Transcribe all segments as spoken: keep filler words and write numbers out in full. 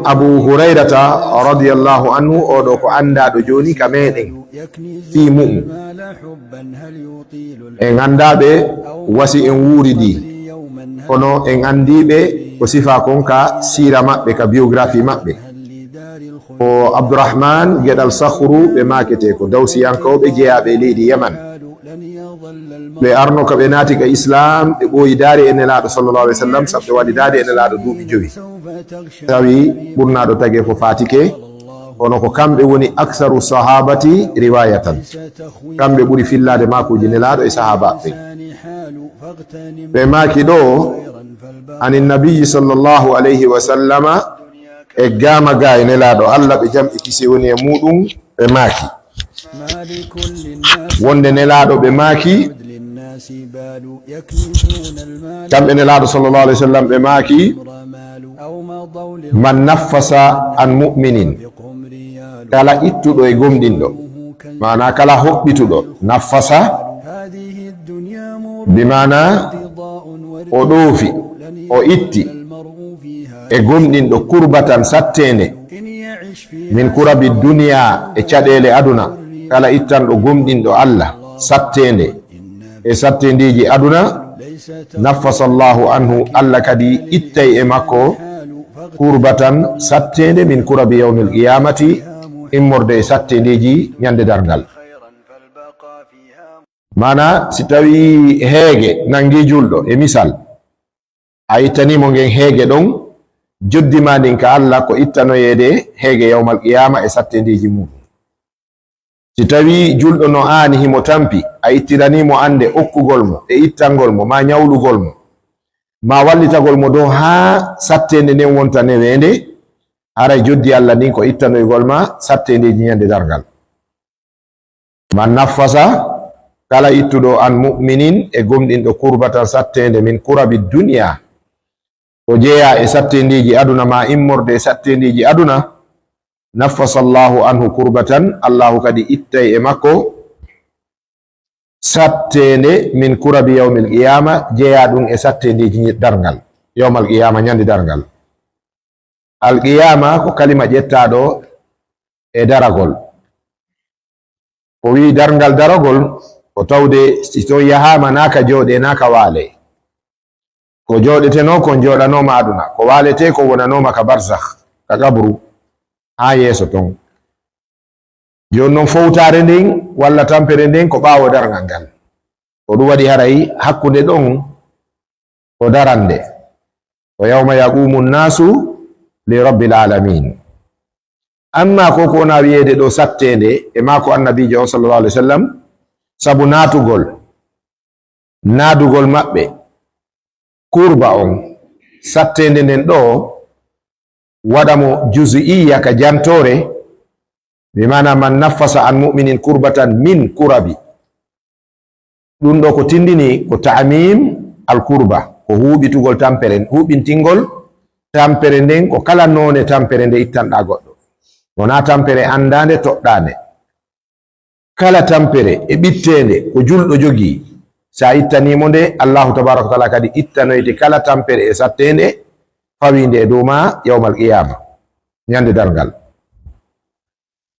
Abu Hurayrata radiyallahu anhu, oo ɗoo ko anndaaɗo jooni ka meeɗen fii mu'un. En anndaa ɓe wasi en wuuri ɗi, kono en anndii ɓe ko sifaa kon ka siira maɓɓe, ka biographie maɓɓe. Ko Abdurrahman Geɗal Sakhru ɓe maaketee, ko Dawsiyankooɓe jeyaaɓe e leydi Yaman. Ɓe arno ka ɓe naati ka Islaam, ɓe ɓooyi daari e Nelaaɗo sallallahu alaihi wasallam, sabu ɓe waɗi daari e Nelaaɗo duuɓi jowi. Tawi ɓurnaaɗo tagee ko faatike, kono ko kamɓe woni aktharu sahabati riwayatan. Kamɓe ɓuri fillaade maakuuji Nelaaɗo e sahaabaaɓe ɓen. Ɓe maaki ɗoo, anin nabiyyi sallallahu alaihi wasallama, e gaama gaa e Nelaaɗo Allah, ɓe jam e kisi woni e muuɗum, ɓe maaki. Wonde Nelaaɗo ɓe maaki, kamɓe Nelaaɗo sallallahu alaihi wasallam ɓe maaki, "Man naffasa an mu'minin," kala ittuɗo e gomɗinɗo, maanaa kala hoɓɓituɗo, naffasa, bi maanaa o ɗoofi, o itti e gomɗinɗo kurbatan satteende, min kurabi duniya, e caɗeele aduna, kala ittanɗo gomɗinɗo Allah satteende e satteendeeji aduna, naffasa Allahu anhu, Allah kadi ittay e makko kurbatan satteende, min kurabi yawmil qiyamati, immorde e satteendeeji ñande darngal. Maanaa, si tawii heege nanngii julɗo, e misal, a ittanii mo ngen heege ɗon, joddi maa ndin ka Allah ko ittanoyeede heege yawmal qiyaama e satteendeeji muuɗum. Si tawii julɗo no aani, himo tampi, a ittiranii mo annde okkugol mo e ittangol mo, maa ñawlugol mo, maa wallitagol mo dow haa satteende nden wonta neweende, haray joddi Allah ndin ko ittanoygol ma satteendeeji ñande darngal. Man naffasa, kala ittuɗo an mu'minin e gomɗinɗo kurbatan satteende min kurabi duniya, ko jeyaa e satteendeeji aduna maa immorde e satteendeeji aduna, naffasa Allahu anhu kurbatan, Allahu kadi ittay e makko satteende min kurabi yawmil qiyaama, jeyaa ɗum e satteendeeji darngal, yawmal qiyaama, ñande darngal. Alqiyaama ko kalima ƴettaaɗo e daragol. Ko wi'i darngal daragol, ko tawde si toon yahaama naa ka jooɗee, naa ka waalee. Ko jooɗetenoo kon jooɗanooma aduna, ko waaletee kon wonanooma ka barzakh, ka qabru, haa yeeso ton. Jooni non, fowtaare nden walla tampere nden ko ɓaawo darngal ngal. Ko ɗum waɗi haray hakkunde ɗon ko darannde. Ko yawma yaqumu nnaasu li rabbil aalamiin. Ammaa ko ko wona wiyeede ɗoo satteende e maako Annabiijo on, sallallahu alaihi wasallam, sabu naatugol, naadugol maɓɓe kurba on, satteende nden ɗoo, waɗa mo juz'iyya ka jantoore, bi maana man naffasa an mu'minin kurbatan min kurabi. Ɗum ɗoo ko tindini ko ta'mim al kurba, ko huuɓitugol tampere, huuɓintingol tampere nden, ko kala noone tampere nde ittanɗaa goɗɗo. Wonaa tampere anndaande, toɗɗaande. Kala tampere e ɓitteende ko julɗo jogii, si a ittanii mo nde, Allahu tabaaraka wa taala kadi ittanoyte kala tampere e satteende fawiinde e dow maa yawmal qiyaama, ñande darngal.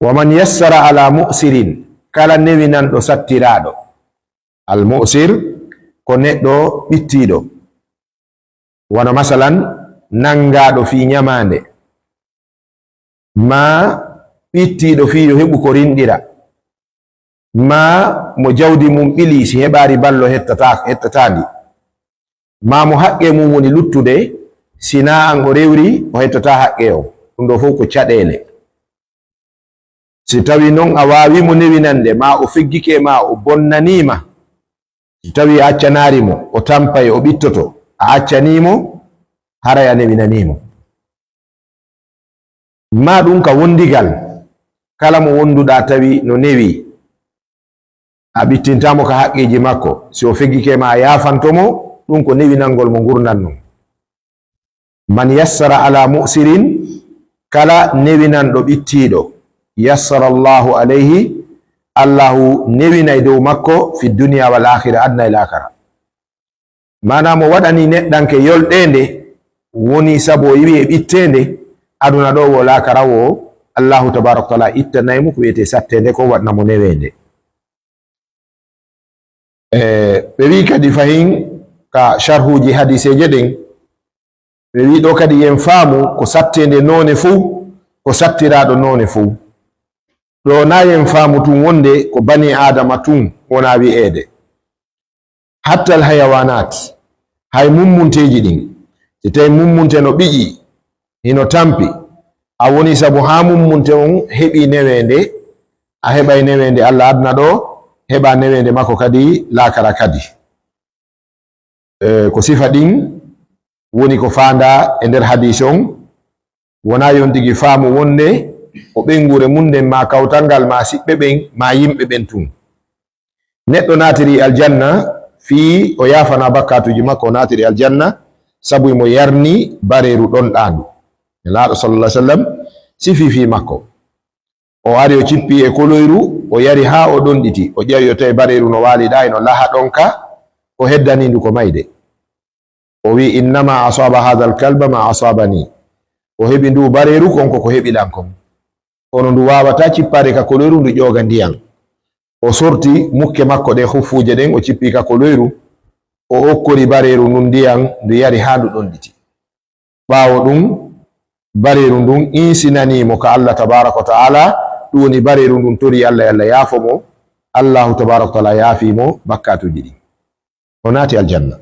Wa man yassara ala mu'sirin, kala newinanɗo sattiraaɗo. Al mu'sir ko neɗɗo ɓittiiɗo, wano masalan, nanngaaɗo fii ñamaande, maa ɓittiiɗo fii yo heɓu ko rinɗira, maa mo jawdi mum ɓilii, si heɓaari ballo hettataa-, hettataa ndi, maa mo haqqee mum woni luttude, si naa an o rewri, o hettataa haqqee on. Ɗum ɗoo fof ko caɗeele. Si tawii non a waawii mo newinande, maa o feggike ma, o bonnanii ma, si tawii a accanaari mo, o tampay, o ɓittoto, a accanii mo, haray a newinanii mo. Maa ɗum ka wondigal, kala mo wonduɗaa tawi no newii, a ɓittintaa mo ka haqqeeji makko, si o feggike ma, a yaafanto mo, ɗum ko newinangol mo ngurndan non. Man yassara ala mu'sirin, kala newinanɗo ɓittiiɗo, yassara Allahu alayhi, Allahu newinay dow makko, fi dunya wal akhira, aduna e laakara. Maanaa mo waɗani neɗɗanke yolɗeende, woni sabu o iwi e ɓitteende, aduna ɗo wo laakara wo, Allahu tabaraka wa taala ittanay mo ko wiyetee satteende ko, waɗna mo neweende. E, ɓe wi kadi fahin ka sharhuuji hadiseeje ɗen, ɓe wi ɗo kadi yen faamu ko satteende noone fow, ko sattiraaɗo noone fow. Ɗo na yen faamu tun wonde ko bani Aadama tun wona wi'eede. Hatta al hayawanat, hay mummunteeji ɗin, si tawi mummunte no ɓiƴi, hino tampi, a woni sabu haa mummunte on heɓi neweende, a heɓay neweende Alla aduna ɗo, heɓa neweende makko kadi laakara kadi. E, ko sifa ɗin woni ko faandaa e nder hadiis on, wonaa yon tigi faamu wonde ko ɓeynguure mun nden, maa kawtal ngal, maa siɓɓe ɓen, maa yimɓe ɓen tun. Neɗɗo naatiri aljanna fii o yaafana bakkaatuuji makko, o naatiri aljanna sabu himo yarni bareeru ɗonɗaandu. Nelaaɗo sallallahu alaihi wasallam sifi fii makko. O ari, o cippi e koloyru, o yari haa o ɗonɗiti. O ƴawi, o tawi bareeru no waali ɗaa, ino laha ɗon ka, ko heddani ndu ko mayde. O wi, "Innama asaba hadha al-kalba ma asabani." Ko heɓi ndu bareeru kon, ko ko heɓi lan kon. Kono ndu waawataa cippaade ka koloyru, ndu ƴooga ndiyan. O sorti mukke makko ɗen, huffuuje ɗen, o cippi ka koloyru, o okkori bareeru ndun ndiyan, ndu yari haa ndu ɗonɗiti. Ɓaawo ɗun, bareeru ndun insinanii mo ka Allah tabaaraka wa ta'ala, ɗun woni bareeru ndun torii Allah, yo Allah yaafo mo, Allahu tabaaraka wa ta'ala yaafii mo bakkaatuuji ɗin. O naati aljanna.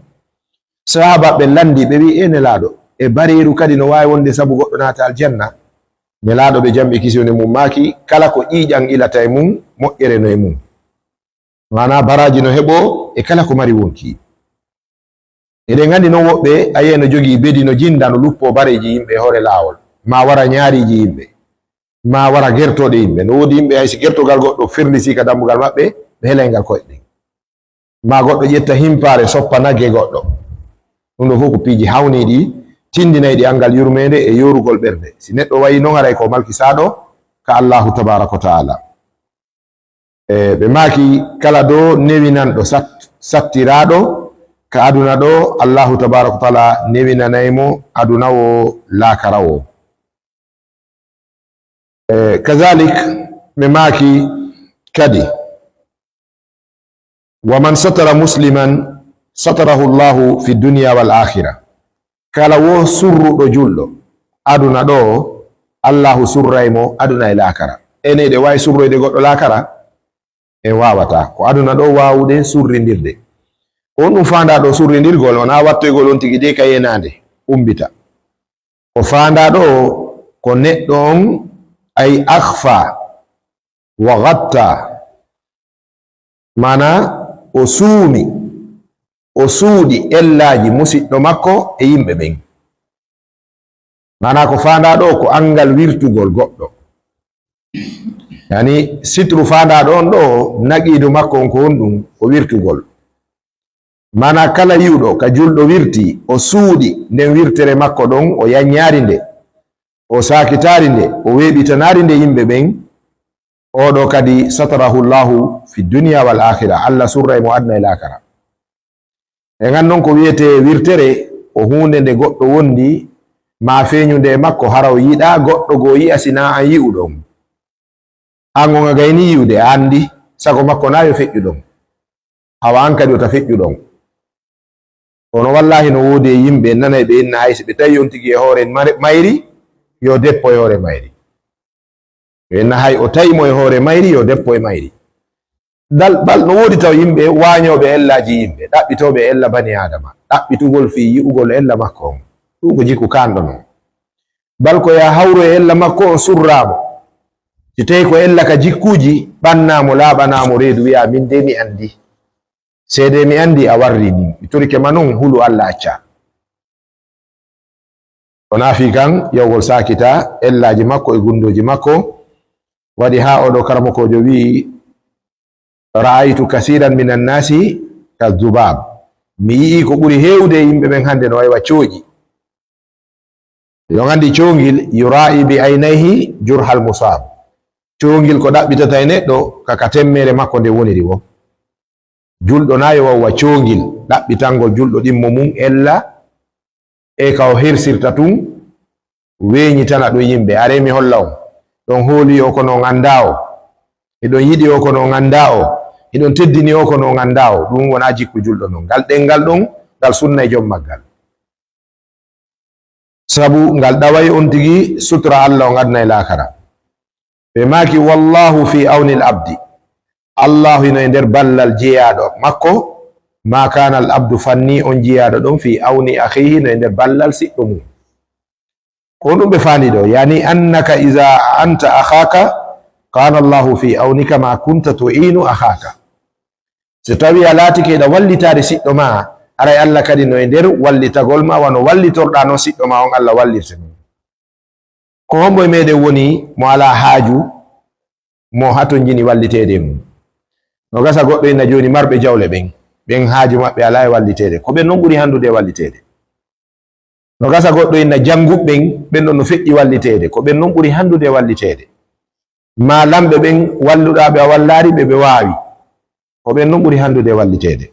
Sahaabaaɓe ɓen lanndii, ɓe wi'i, "Ee Nelaaɗo, e bareeru kadi no waawi wonde sabu goɗɗo naata aljanna?" Nelaaɗo, ɓe jam e kisiyee mum, maaki, "Kala ko ƴiiƴan ilata e mum, moƴƴere no e mum." Maanaa baraaji no heɓoo e kala ko mari wonkii. Eɗen anndi non woɓɓe a yi'ay no jogii bedi no jinnda, no luppoo bareeji yimɓe e hoore laawol, maa wara ñaariiji yimɓe, maa wara gertooɗe yimɓe. No woodi yimɓe hay si gertogal goɗɗo ferlisii ka dambugal maɓɓe, ɓe helay ngal koyɗe ɗen. Maa goɗɗo ƴetta himpaare soppa nagge goɗɗo. Ɗum ɗoo fof ko piiji hawniiɗi, tinndinayɗi anngal yurmeende e yoorugol ɓernde. Si neɗɗo wayii non, haray ko malkisaaɗo ka Allaahu tabaaraka wa ta'aala. E, ɓe maaki, kala ɗo newinanɗo sat-, sattiraaɗo ka aduna ɗo, Allaahu tabaaraka wa ta'aala newinanay mo aduna wo, laakara wo. E, kazalik, ɓe maaki kadi, "Wa man satara musliman, satarahu Allahu fi dunya wal akhira." Kala wo surruɗo julɗo aduna ɗo, Allahu surray mo aduna e laakara. Ene ɗe waawi surroyde goɗɗo laakara? En waawataa. Ko aduna ɗo waawuɗen surrindirde. Ko on ɗum faandaa ɗo surrindirgol, wonaa wattoygol on tigi de ka yenaande, umbita. Ko faandaa ɗo ko neɗɗo on, ay akhfa wa ghatta, maanaa o suumi, o suuɗi ellaaji musiɗɗo makko e yimɓe ɓen. Maanaa ko faandaa ɗo ko anngal wirtugol goɗɗo. Yani sitru faandaa ɗo on ɗo, naqiidu makko on ko honɗum? Ko wirtugol. Maanaa kala yi'uɗo ka julɗo wirti, o suuɗi nden wirtere makko ɗon, o yanyaari nde, o saakitaari nde, o weeɓitanaari nde yimɓe ɓen, oo ɗo kadi satarahu Allahu fi dunya wal akhira, Allah surray mo aduna e laakara. E ngan non ko wiyetee wirtere, ko huunde nde goɗɗo wondi maa feeñunde e makko, hara o yiɗaa goɗɗo goo yi'a si naa an yi'uɗo on. An on a gaynii yi'ude, a anndi, sago makko naa yo feƴƴu ɗon. Awa an kadi wota feƴƴu ɗon. Kono wallaahi no woodi e yimɓe nanay ɓe inna hay si ɓe tawi on tigi e hoore mare-, mayri, yo deppo e hoore mayri. Ɓe inna hay o tawi mo e hoore mayri, yo deppo e mayri. Dal, bal no woodi taw yimɓe waañooɓe ellaaji yimɓe, ɗaɓɓitooɓe ella bani Aadama, ɗaɓɓitugol fii yi'ugol ella makko on. Ɗum ko jikku kaanɗo non. Bal ko yaa hawru e ella makko on surraa mo. Si tawi ko ella ka jikkuuji, ɓannaa mo, laaɓanaa mo reedu, wi'aa, "Min de mi anndi. Seedee mi anndi a warri min. Mi torike ma non, hulu Alla acca." O naafi kan, yawgol saakita ellaaji makko e gunndooji makko. Waɗi haa oo ɗoo karamokoojo wi'i, "Ra'aytu kasiran minan nasi ka dhubab." Mi yi'ii ko ɓuri heewde e yimɓe ɓen hannde no waywa cooƴi. Miɗon anndi coongil, "yura'i bi aynayhi jurhal musab." Coongil ko ɗaɓɓitata e neɗɗo ka, ka temmeere makko nde woniri woo. Julɗo na yo wawa coongil ɗaɓɓitangol julɗo ɗimmo mum ella e ka o hersirta tun, weeñitana ɗum yimɓe, aree mi holla on, ɗon hooli o kono on anndaa o, hiɗon yiɗi o kono on anndaa o, hiɗon teddini o kono on anndaa o, ɗum wonaa jikku julɗo non. Ngal ɗenngal ɗon, ngal sunnay jom maggal. Sabu ngal ɗaway on tigi sutura Allah on aduna e laakara. Ɓe maaki, "Wallahu fi awni al abdi." Allahu hino e nder ballal jeyaaɗo makko. "Ma kana al abdu" fanni on jeyaaɗo ɗon, "fi awni akhihi" no e nder ballal siɗɗo mum. Ko ɗum ɓe faandi ɗo, yani annaka iza anta akhaka kana Allahu fi awnika ma kunta tu'inu akhaka. So tawi a laatike eɗa wallitaade siɗɗo ma, aray Allah kadi no e nder wallitagol ma, wano wallitorɗaa non siɗɗo ma on, Allah wallirte non. Ko hombo e meɗen woni mo alaa haaju, mo hatonjini walliteede e mum? No gasa goɗɗo inna jooni marɓe jawle ɓen, ɓen haaju maɓɓe alaa e walliteede. Ko ɓen non ɓuri handude e walliteede. No gasa goɗɗo inna jannguɓe ɓen, ɓen ɗon no feƴƴi walliteede. Ko ɓen non ɓuri handude e walliteede. Maa lamɓe ɓen walluɗaa ɓe a wallaari ɓe, ɓe waawi. Ko ɓen non ɓuri handude e walliteede.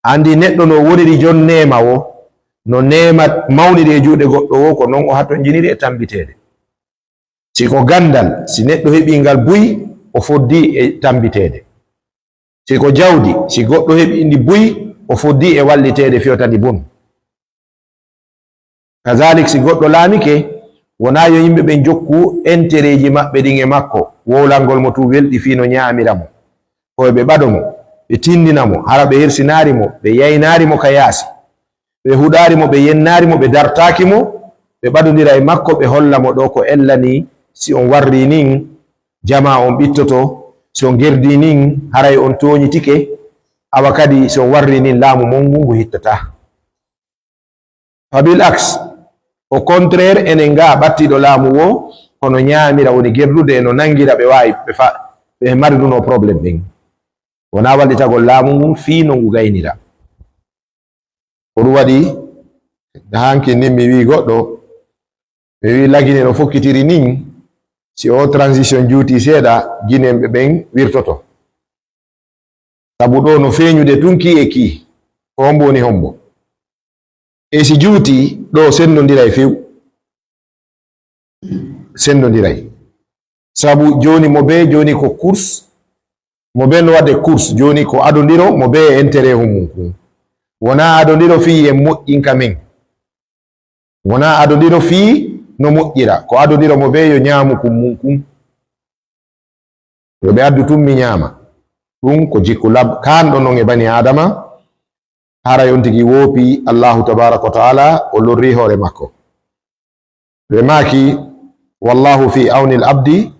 Andi neɗɗo no woniri jon neema wo, no neema mawniri e juuɗe goɗɗo wo, ko non o hatonjiniri e tambiteede. Si ko ganndal, si neɗɗo heɓii ngal buy, o foddii e tambiteede. Si ko jawdi, si goɗɗo heɓii ndi buy, o foddii e walliteede fewta ndi bun. Kazalik, si goɗɗo laamike, wonaa yo yimɓe ɓen jokku entereeji maɓɓe ɗin e makko, wowlangol mo tun welɗi fii no ñaamira mo. Ko ɓe ɓado mo, ɓe tindina mo, hara ɓe hirsinaari mo, ɓe yaynaari mo ka yaasi. Ɓe huɗaari mo, ɓe yennaari mo, ɓe dartaaki mo, ɓe ɓadondira e makko, ɓe holla mo ɗo ko ella nii, si on warrii nin, jamaa on ɓittoto, si on gerdii nin, haray on tooñitike, awa kadi si on warrii nin, laamu mon ngun ngu hittataa. Fa bil aks, au contraire, enen ga ɓattiiɗo laamu wo, hono ñaamira woni gerdude e no nangira ɓe waawi, ɓe fa-, ɓe marirunoo problème ɓen. Wonaa wallitagol laamu ngun fii no ngu gaynira. Ko ɗum waɗi, hanki nin mi wii goɗɗo, mi wii La Guinée no fokkitiri nin, si o transition juutii seeɗa, Guinéenɓe ɓen wirtoto. Sabu ɗo no feeñude tun kii e kii, ko hombo woni hombo. E si juutii, ɗo sendondiray few. Sendondiray. Sabu jooni mo bee, jooni ko course, mo bee no waɗde course, jooni ko adondiro, mo bee e intérêt hun mun kun. Wonaa adondiro fii en moƴƴin ka men. Wonaa adondiro fii no moƴƴira, ko adondiro mo bee yo ñaamu kun mun kun. Yo ɓe addu tun mi ñaama. Ɗun ko jikku lab-, kaanɗo non e bani Aadama, haray on tigi woopii Allaahu tabaaraka wa ta'aala, o lorrii hoore makko. Ɓe maaki, "Wallaahu fii awni al abdi,"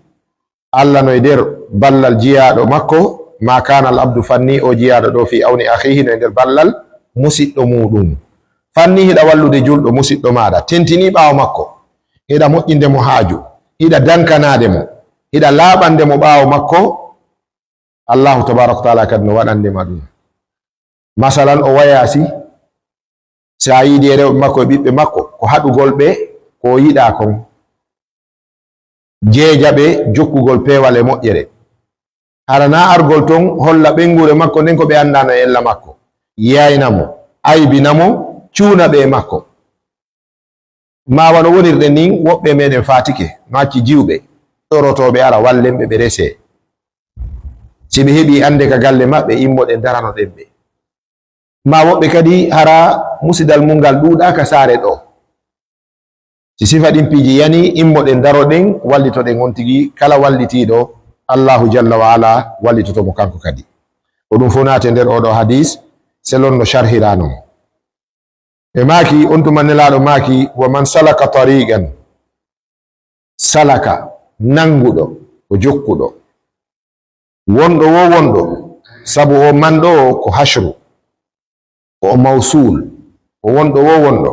Alla no e nder ballal jiyaaɗo makko, "ma kaana al abdu," fanni o jiyaaɗo ɗo, "fii awni akhiihi," no e nder ballal musiɗɗo muuɗum. Fanni hiɗa wallude julɗo musiɗɗo maaɗa, tentinii ɓaawo makko, hiɗa moƴƴinde mo haaju, hiɗa dankanaade mo, hiɗa laaɓande mo ɓaawo makko, Allaahu tabaaraka wa ta'aala kadi no waɗande ma ɗum. Masalan, o wayaasi, si a yiɗi e rewɓe makko e ɓiɓɓe makko, ko haɗugol ɓe ko o yiɗaa kon. Jeeja ɓe jokkugol peewal e moƴƴere. Hara na argol ton holla ɓeynguure makko nden ko ɓe anndaano e ella makko. Yayna mo, aybina mo, cuuna ɓe e makko. Maa wano wonirɗen nin, woɓɓe meɗen faatike, no acci jiwɓe, ɗorotooɓe ara wallen ɓe, ɓe resee. Si ɓe heɓii annde ka galle maɓɓe, immoɗen daranoɗen ɓe. Maa woɓɓe kadi hara musidal mun ngal ɗuuɗaa ka saare ɗoo. Si sifa ɗin piiji yanii, immoɗen daroɗen, wallitoɗen on tigi, kala wallitiiɗo, Allaahu jalla wa ala wallitoto mo kanko kadi. Ko ɗum fof naati e nder oo ɗoo hadiis, selon no sharhiraano mo. Ɓe maaki, on tuma Nelaaɗo maaki, "Wa man salaka tariqan," salaka, nannguɗo, ko jokkuɗo. Wonɗo wo wonɗo, sabu o man ɗo ko hashru, ko o mawsuul, ko wonɗo wo wonɗo.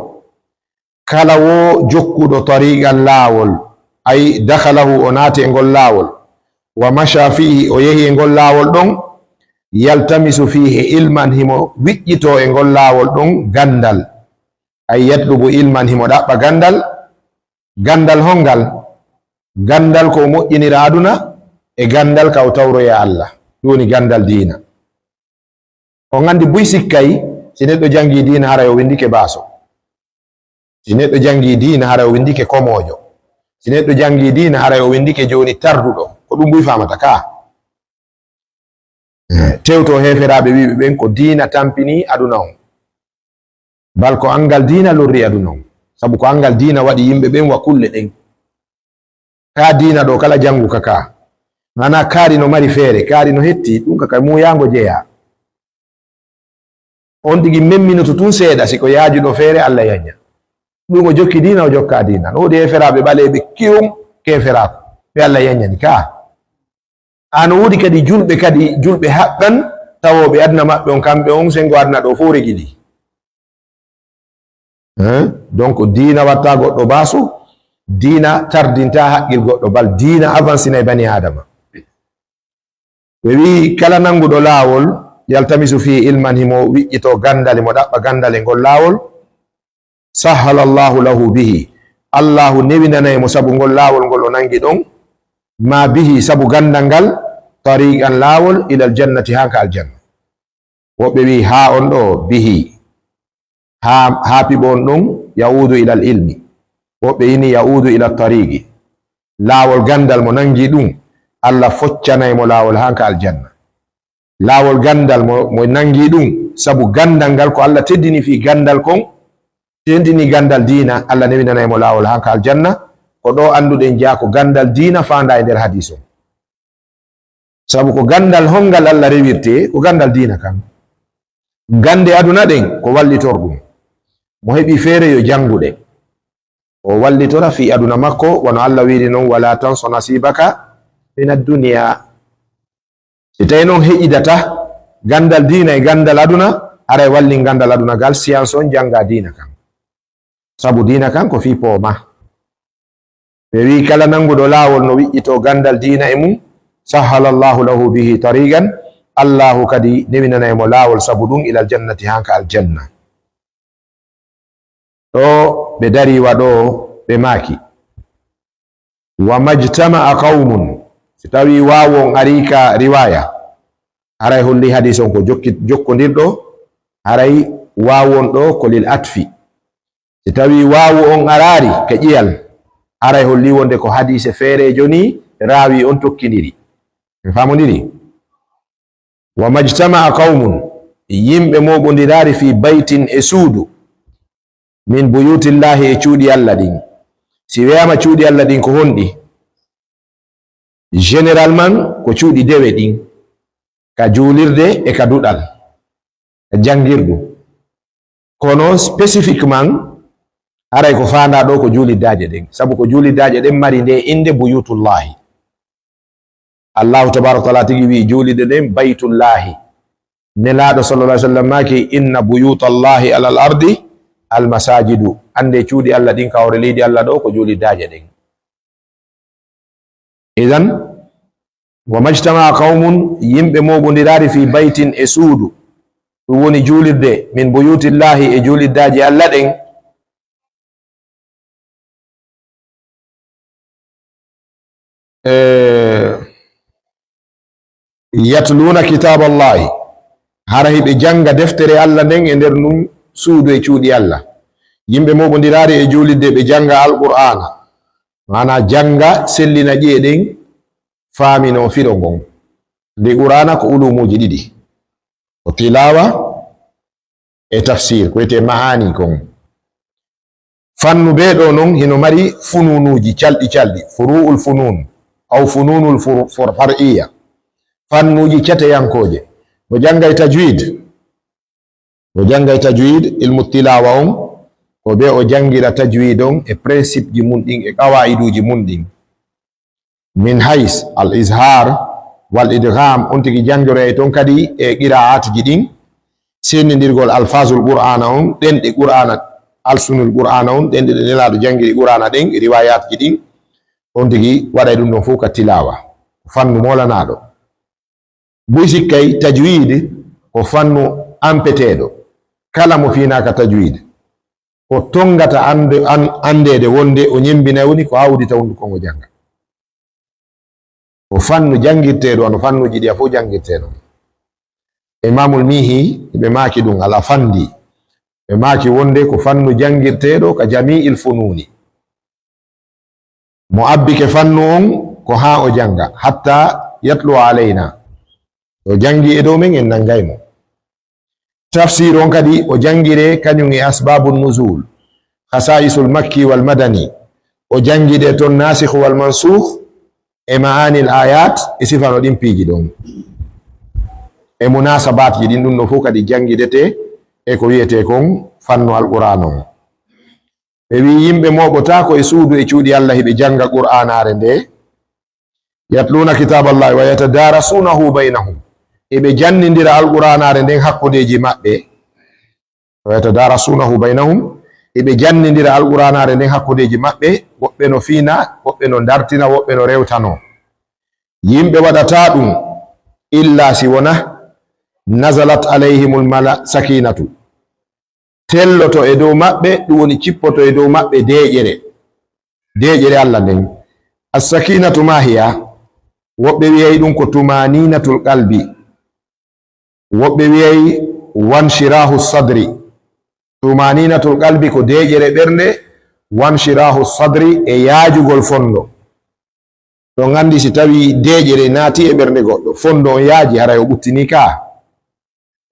Kala wo jokkuɗo tariqan laawol, ay dakhalahu, o naati e ngol laawol, wa masha fiihi, o yehi e ngol laawol ɗon, yaltamisu fiihi ilman, himo wiƴƴitoo e ngol laawol ɗon ganndal, ay yatlubu ilman, himo ɗaɓɓa ganndal. Ganndal hongal? Ganndal ko o moƴƴinira aduna e ganndal ka o tawroya Allah. Ɗum woni ganndal diina. On anndi buy sikkay, si neɗɗo janngii diina, haray o winndike baaso. Si neɗɗo janngii diina, haray o winndike komoojo. Si neɗɗo janngii diina, haray o winndike jooni tarduɗo. Ko ɗum buy faamata ka. Eh, tewto heeferaaɓe wiiɓe ɓen ko diina tampini aduna on. Bal ko anngal diina lorri aduna on. Sabu ko anngal diina waɗi yimɓe ɓen wa kulle ɗen. Ka diina ɗo, kala janngu ka ka. Maanaa kaari no mari feere, kaari no hetti, ɗum ka ka muuyaango jeyaa. On tigi memminoto tun seeɗa, si ko yaajuɗo feere, Alla yanña. Ɗum o jokki diina, o jokka diina. No woodi heeferaaɓe ɓaleeɓe kewum keeferaaku, ɓe Alla yanñani ka. Ano woodi kadi julɓe, kadi julɓe haqqan, tawooɓe aduna maɓɓe on, kamɓe on, senngo aduna ɗo fof regili. Hein? Donc, diina watta goɗɗo baaso, diina tardinta haqqil goɗɗo, bal diina avancinay bani Aadama. Ɓe wi'i, kala nannguɗo laawol, yaltamisu fii ilman, himo wiƴƴitoo ganndal, himo ɗaɓɓa ganndal e ngol laawol, sahhala Allahu lahu bihi, Allahu newinanay mo sabu ngol laawol ngol o nanngi ɗon, ma bihi, sabu ganndal ngal, tariqan, laawol, ilal jannati, haa ka aljanna. Woɓɓe wi'i, haa on ɗo, bihi, haa, haa piɓo on ɗon, ya'uudu ilal ilmi. Woɓɓe ini, ya'uudu ila tariqi. Laawol ganndal mo nanngi ɗum, Alla foccanay mo laawol haa ka aljanna. Laawol ganndal mo, mo nanngi ɗum, sabu ganndal ngal ko Alla teddini fii ganndal kon, teddini ganndal diina, Alla newinanay mo laawol haa ka aljanna. Ko ɗo annduɗen jaa ko ganndal diina faandaa e nder hadiis on. Sabu ko ganndal honngal Alla rewirtee, ko ganndal diina kan. Gannde aduna ɗen, ko wallitor ɗum. Mo heɓi feere yo janngu ɗe. O wallitora fii aduna makko, wano Alla wiiri non, "Wala tansa nasibaka min ad-dunya." Si tawi non heƴidata ganndal diina e ganndal aduna, haray wallin ganndal aduna gal, science on jannga diina kan. Sabu diina kan ko fii pooma. Ɓe wi'i, kala nannguɗo laawol no wiƴƴitoo ganndal diina e mum, sahhala Allahu lahu bihi tariqan, Allahu kadi newinanay mo laawol sabu ɗum ilal jannati, haa ka aljanna. Ɗo ɓe darii wa ɗo, ɓe maaki, "Wa majtama'a qawmun." Si tawii waawu on arii ka riwaaya, haray holli hadiis on ko jokki-, jokkondirɗo, haray waawu on ɗo ko lil atfi. Si tawii waawu on araari ka ƴiyal, haray holli wonde ko hadiise feereejo ni raawi on tokkindiri. En faamondiri? "Wa majtama'a qawmun", yimɓe mooɓondiraari, "fii baytin", e suudu, "min buyutillahi", e cuuɗi Alla ɗin. Si wiyaama cuuɗi Alla ɗin ko honɗi? Généralement, ko cuuɗi dewe ɗin, ka juulirde e ka duɗal, ka janngirdu. Kono spécifiquement, haray ko faandaa ɗo ko juuliddaaje ɗen, sabu ko juuliddaaje ɗen mari nde innde buyutullahi. Allahu tabaaraka wa taala tigi wi'i juulirde ɗen baytullahi. Nelaaɗo sallallahu alaihi wasallam maaki, "Inna buyutallahi alal ardi al masajidu." Annde cuuɗi Alla ɗin ka hoore leydi Alla ɗo ko juuliddaaje ɗen. Idan, "Wa majtama'a qawmun", yimɓe mooɓondiraari, "fii baytin", e suudu, ɗum woni juulirde, "min buyutillahi", e juuliddaaji Alla ɗen. Eh, "yatluuna kitaaballahi", hara hiɓe jannga deftere Alla nden e nder ndun suudu e cuuɗi Alla. Yimɓe mooɓondiraari e juulirde, ɓe jannga Alqur'aana, maanaa jannga, sellina ƴi'e ɗen, faaminoo firo ngon. Ndi Qur'aana ko uluumuuji ɗiɗi, ko tilaawa e tafsiir, ko wiyetee ma'aani kon. Fannu bee ɗoo non hino mari funuunuuji calɗi calɗi, furu'ul funuun, aw funuunul fur-, fur-, far'iyya, fannuuji cateyankooje. Mo janngay tajwiid, mo janngay tajwiid, ilmu tilaawa on, ko bee o janngira tajwiid on e principe ji mun ɗin, e qawaa'iduuji mun ɗin. Min hays al izhar wal idgham, on tigi janngoroyay ton kadi e qiraa'atji ɗin, sendindirgol alfazul Qur'aana on, ɗenɗe Qur'aana, alsunul Qur'aana on, ɗenɗe ɗe Nelaaɗo janngiri Qur'aana ɗen, riwaayatji ɗin, on tigi waɗay ɗum ɗon fof ka tilaawa, fannu moolanaaɗo. Buy sikkay tajwiid ko fannu ampeteeɗo. Kala mo fiinaaka tajwiid, ko tonngata annde-, an-, anndeede wonde o ñemmbinay woni ko awdita hunnduko ngo jannga. Ko fannu janngirteeɗo, wano fannuuji ɗi a fof janngirteeɗo. Imaamul Miihi, ɓe maaki ɗum, al afandi, Ɓe maaki wonde ko fannu janngirteeɗo ka jami'il funuuni. Mo abbike fannu on ko haa o jannga, hatta yatlu alayna. O janngi e dow men, en nanngay mo. Tafsir on kadi o janngire kañum e asbabu nuzul, khasa'isul makki wal madani. O janngide ton nasikh wal mansukh e ma'anil ayat e sifano ɗin piiji ɗon. E munasabatji ɗin, ɗum ɗo fof kadi janngidete e ko wiyetee kon fannu Alqur'aan on. Ɓe wi'i yimɓe mooɓotaako e suudu e cuuɗi Allah hiɓe jannga Qur'aanaare nde. Yatluuna kitaaballahi wa yatadarasuunahu baynahum. Eɓe janndindira Alqur'aanaare nden hakkundeeji maɓɓe. Wa yatadarasuunahu baynahum. Eɓe janndindira Alqur'aanaare nden hakkundeeji maɓɓe. Woɓɓe no fiina, woɓɓe no dartina, woɓɓe no rewtano. Yimɓe waɗataa ɗum illa si wona nazalat alayhimul mala-, sakinatu. Telloto e dow maɓɓe, ɗum woni cippoto e dow maɓɓe deeƴere, deeƴere Allah nden. As-sakinatu ma hiya? Woɓɓe wi'ay ɗum ko tumaninatul qalbi, woɓɓe wi'ay wanshirahu sadri. Tumaninatul qalbi ko deeƴere ɓernde, wanshirahu sadri e yaajugol fondo. Ɗon anndi si tawi deeƴere naati e ɓernde goɗɗo, fondo on yaaji, haray o ɓuttinii ka.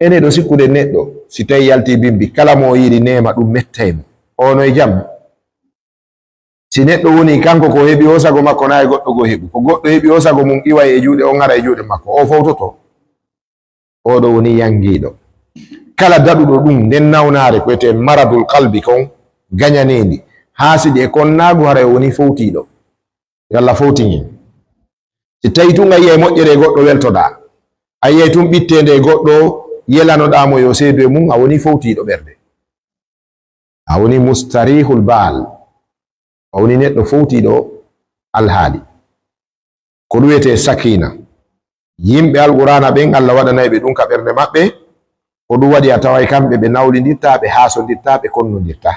Ene ɗo sikkude neɗɗo, si tawi yalti bimbi, kala mo o yiɗi neema ɗum mettay mo. O no e jam. Si neɗɗo woni kanko ko heɓi o sago makko na e goɗɗo goo heɓu. Ko goɗɗo heɓi o sago mum iway e juuɗe on ara e juuɗe makko. O fowtoto. Oɗo woni yangiiɗo. Kala daɗuɗo ɗum nden nawnaare ko wiyetee maradul qalbi kon gañaneendi. Haasidi e konnaagu haray o woni fowtiiɗo. Yalla fowtingin. Si tawi tun a yiyay moƴƴere e goɗɗo weltoɗaa, a yiyay tun ɓitteende e goɗɗo yelanoɗaa mo yo seedu e mum, a woni fowtiiɗo ɓernde. A woni mustarihul baal. A woni neɗɗo fowtiiɗo alhaali. Ko ɗum wiyetee sakiina. Yimɓe Alqur'aana ɓen, Allah waɗanay ɓe ɗum ka ɓernde maɓɓe. Ko ɗum waɗi a taway kamɓe ɓe nawlindirtaa, ɓe haasondirtaa, ɓe konnondirtaa.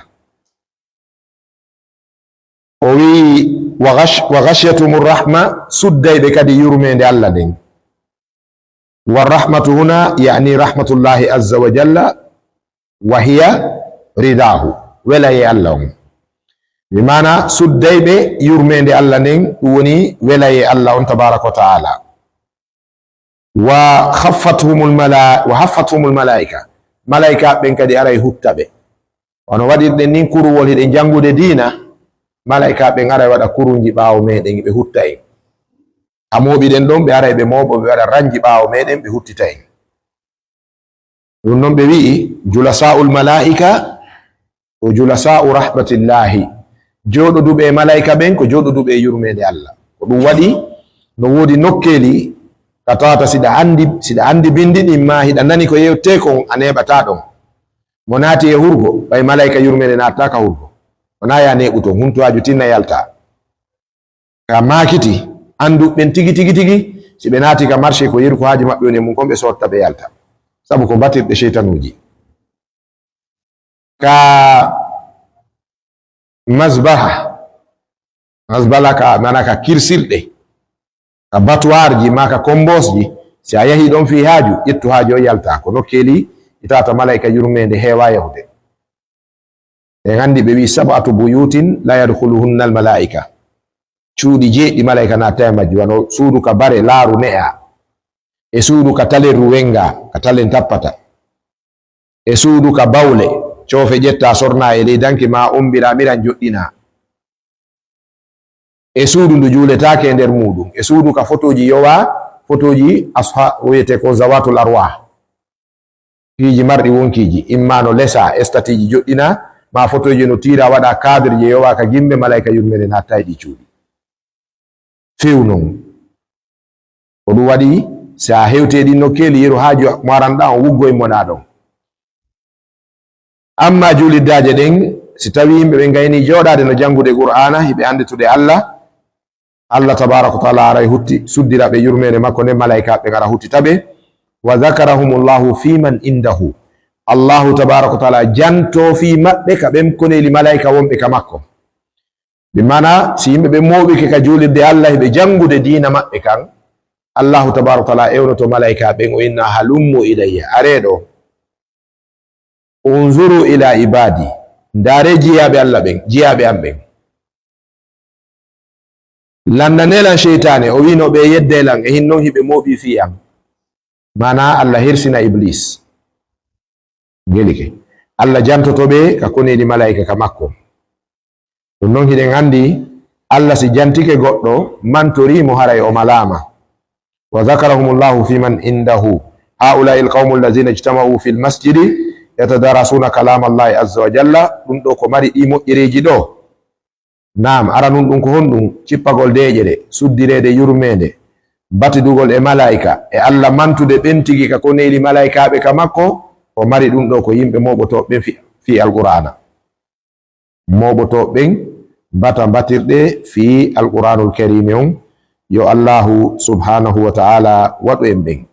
O wi'i, "Wa ghash-, wa ghashiyatuhumur rahma", sudday ɓe kadi yurmeende Allah nden. Wa rahmatu huna, ya'ni rahmatullahi azza wa jalla, wa hiya ridahu, welayee Allah on. Bi maana sudday ɓe yurmeende Allah nden, ɗum woni welayee Allah on tabaraka wa ta'ala. Wa khaffathumul mala-, wa haffathumul malaika. Malaika ɓen kadi aray hutta ɓe. Wano waɗirɗen nin kuruwol hiɗen janngude diina, malaika ɓen aray waɗa kurunji ɓaawo meɗen, ɓe hutta en. A mooɓiɗen ɗon, ɓe aray ɓe mooɓo, ɓe waɗa ranji ɓaawo meɗen, ɓe huttita en. Ɗum non ɓe wi'i, "Julasa'ul malaika ko julasa'u rahmatillahi." Jooɗoduɓe e malaika ɓen ko jooɗoduɓe e yurmeende Allah. Ko ɗum waɗi no woodi nokkeeli ka tawata siɗa andi, siɗa andi bindi ɗin ma hiɗa nani ko yewtee kon, a neeɓataa ɗon. Mo naati e hurgo, ɓay malaika yurmeende naatataa ka hurgo. Wonaa ya neeɓu ton, huntuwaaju tinna yalta. Ka maakiti, anndu ɓen tigi, tigi, tigi, si ɓe naati ka marché, ko yeru ko haaji maɓɓe woni e mum kon, ɓe sootta, ɓe yalta. Sabu ko batirɗe seytanuuji. Ka masbaha, masbala ka, maana ka kirsirɗe, ka battoirji, ma ka kombosji, si a yahi ɗon fii haaju, ƴettu haaju o yalta. Ko nokkeeli itata malaika yurmeende heewa yahude. En anndi ɓe wi'i, "Sab'atu buyutin la yadkhuluhunna al-mala'ika." Cuuɗi jeeɗiɗi malaika naatata e majji, wano suudu ka bare laaru ne'a, e suudu ka talenru wenga, ka talen tappata, e suudu ka bawle, coofe ƴetta sorna e ley danki ma ombira miran joɗɗina. E suudu ndu juuletaake e nder muuɗum, e suudu ka fotooji yowa, fotooji asha-, wiyetee ko zawatul arwah. Piiji marɗi wonkiiji, imma no lesa, estatiiji joɗɗina, ma fotooji no tiira waɗa cadre je yowa ka gimbe, malaika yurmere natta e ɗi cuuɗi. Few non. Ko ɗum waɗi, si a hewti e ɗin nokkeeli, yeru haaju mo aranɗa on wuggo e moɗa ɗon. Amma juuliddaaje ɗen, si tawi yimɓe ɓe gayni jooɗaade no janngude Qur'aana, hiɓe annditude Allah, Allah tabaaraka wa taala aray hutti, suddira ɓe yurmeende makko nden, malaa'ikaaɓe ɓen ara huttita ɓe. "Wa zakarahumullahu fi man indahu." Allahu tabaaraka wa taala janto fii maɓɓe ka ɓen koneeli malaa'ika wonɓe ka makko. Bi maana, si yimɓe ɓen mooɓike ka juulirde Allah, hiɓe janngude diina maɓɓe kan, Allahu tabaaraka wa taala ewnoto malaa'ikaaɓe ɓen, o inna, "Halummu ilayya, aree ɗoo." Unzuru ila ibadi. Ndaare jiyaaɓe Allah ɓen, jiyaaɓe am ɓen. Lanndanee lan seytaane, o wiino ɓe yeddee lan, e hinnon hiɓe mooɓii fii am. Maanaa Allah hirsina Iblis. Gelike. Allah jantoto ɓe ka koneeli malaa'ika ka makko. Ɗun non hiɗen anndi, Allah si jantike goɗɗo, mantorii mo haray o malaama. Wa zakarahumullahu fi man indahu. Haa'ulaa'i alqawmu allazina ijtama'u fil masjidi yatadarasuna kalama Allahi azza wa jalla. Ɗun ɗoo ko mari ɗii moƴƴereeji ɗoo. Naam, aranun ɗun ko honɗun? Cippagol deeƴere, suddireede yurmeende, batidugol e malaa'ika, e Allah mantude ɓen tigi ka koneeli malaa'ikaaɓe ka makko, ko mari ɗun ɗoo ko yimɓe mooɓotooɓe ɓen fi-, fii Alqur'aana. Mooɓotooɓe ɓen bata batirɗe fii Alqur'aanul Kariimi on, yo Allaahu subhaanahu wa ta'aalaa waɗu en ɓen.